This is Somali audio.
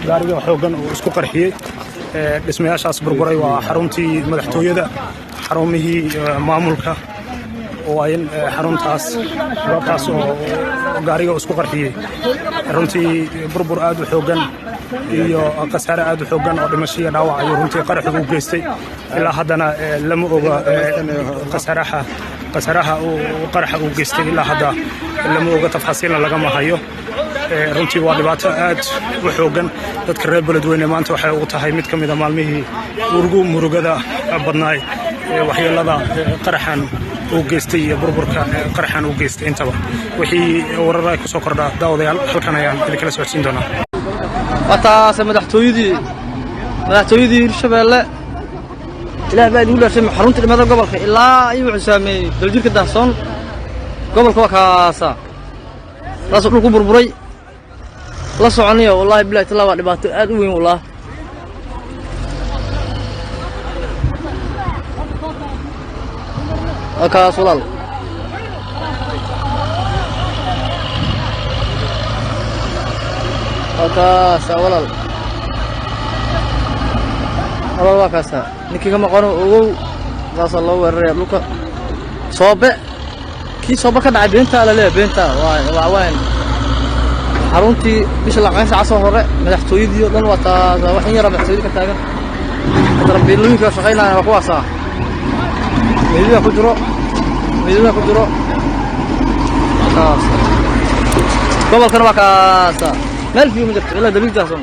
Gaariga xooggan uu isku qarxiyey. Dhismayaashaas burburay waa xaruntii madaxtooyada, xarumihii maamulka oo in xaruntaas, goobtaas oo gaariga isku qarxiyey. Runtii burbur aad u xooggan iyo khasaare aad u xooggan oo dhimasho iyo dhaawac ayuu runtii qaraxu u geystay. Ilaa haddana lama oga khasaaraha uu qaraxa uu geystay. Ilaa hadda lama oga, tafaasiilna lagama hayo. Runtii waa dhibaato aad u xooggan. Dadka reer Beledweyne maanta waxay ugu tahay mid ka mid a maalmihii ugu murugada badnaay, waxyeelada qaraxan uu geystay iyo burburka qaraxan uu geystay intaba. Wixii warar ku soo kordhaa, daawadayaal, halkan ayaan idinkala socodsiin doonaa. Waa taase madaxtooyadii Hirshabeelle. Ilaah baa idigu dhaarshay, xarunta dhimada gobolka ilaa iyo wuxuu saameeyey Daljirka Dahsoon. Gobolka waa kaasa, taasoo dhulku burburay. La soconaya, wallahi bilahi tallaa, waa dhibaato aad u weyn wallah. Waa kaas walaal, waa kaasa walaal, walaal, waa kaasa. Ninkii ka maqano ogow, saasaa loo weeraraya dhulka. Soobe, kii soobe ka dhacay beentaa la leeyahay, beentaa waa waan. Xaruntii bisha lacagta casoo hore, madaxtooyadii oo dhan waa taas. Wax in yara madaxtooyada ka taagan, tarabiilooyinka shaqaynaya waa kuwaasa. Meydada ku jiro, meydada ku jiro kaas. Gobolkana waa kaasa, meel fiyo ma jirto ilaa dabiil dahsoon.